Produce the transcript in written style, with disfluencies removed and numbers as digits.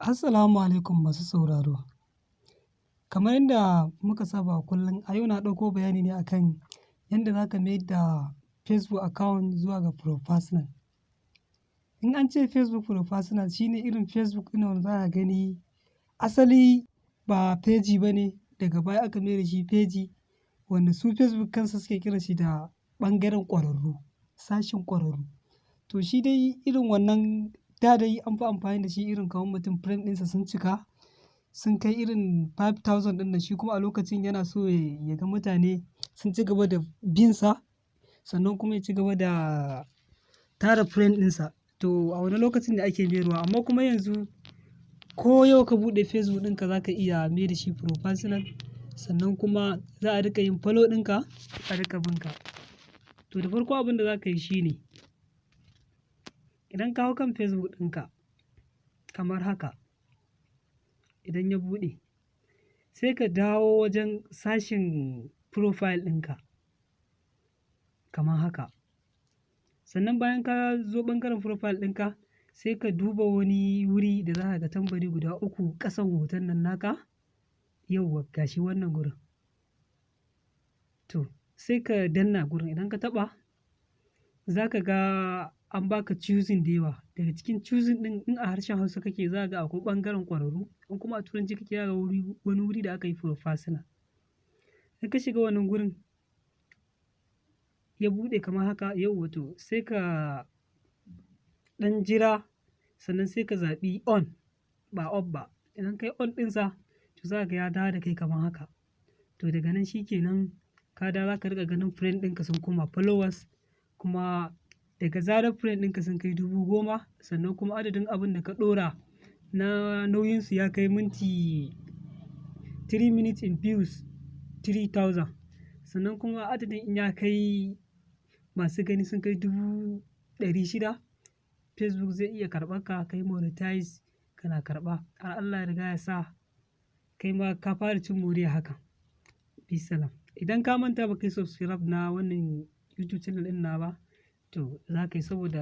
Assalamu alaikum masu sauraro. Kamar yadda muka saba kullum, a yau na ɗauko bayani ne akan yadda za ka mayar da Facebook account zuwa ga professional. In an ce Facebook professional, shine irin Facebook ɗin wanda za ka gani asali ba page ba ne, daga baya aka mayar da shi page, wanda su Facebook kansu suke kiran shi da ɓangaren ƙwararru, sashin ƙwararru. To, shi dai irin wannan da dai an fi amfani da shi irin kamar mutum friend ɗinsa sun cika, sun kai irin 5,000 ɗin nan, shi kuma a lokacin yana so ya ga mutane sun ci gaba da bin sa, sannan kuma ya ci gaba da tara friend ɗinsa. To, a wannan lokacin ne ake mayarwa, amma kuma yanzu ko yau ka buɗe Facebook ɗinka, za ka iya mai da shi professional, sannan kuma za a riƙa yin follow ɗinka, a riƙa bin ka. To, da farko abin da za ka yi shine, idan ka hau kan Facebook ɗinka kamar haka, idan ya buɗe, sai ka dawo wajen sashin profile ɗinka kamar haka. Sannan bayan ka zo ɓangaren profile ɗinka, sai ka duba wani wuri da za ka ga tambari guda uku ƙasan hoton nan naka. Yauwa, gashi wannan gurin. To, sai ka danna gurin. Idan ka taɓa, za ka ga an baka choosing da yawa. Daga cikin choosing ɗin, in a harshen Hausa kake, za ka ga akwai ɓangaren ƙwararru, in kuma a Turanci kake, za ka ga wani wuri da aka yi professional. In ka shiga wannan gurin, ya buɗe kamar haka, yauwa, to sai ka ɗan jira, sannan sai ka zaɓi on, ba off ba. Idan ka yi on ɗinsa, to za ka ga ya dawo da kai kamar haka. To, daga nan shi kenan ka dawo, za ka riƙa ganin friend ɗinka sun koma followers, kuma daga zarar friend ɗinka sun kai 10,000, sannan kuma adadin abin da ka ɗora na nauyinsu ya kai minti 3 minutes in views 3000, sannan kuma adadin in ya kai masu gani sun kai 600,000, Facebook zai iya karɓar ka kai monetize, kana karɓa har Allah ya riga ya sa kai ma ka fara cin moriya hakan. Bisalam. Idan ka manta ba kai subscribe na wannan YouTube channel ɗin na ba, to za ka yi saboda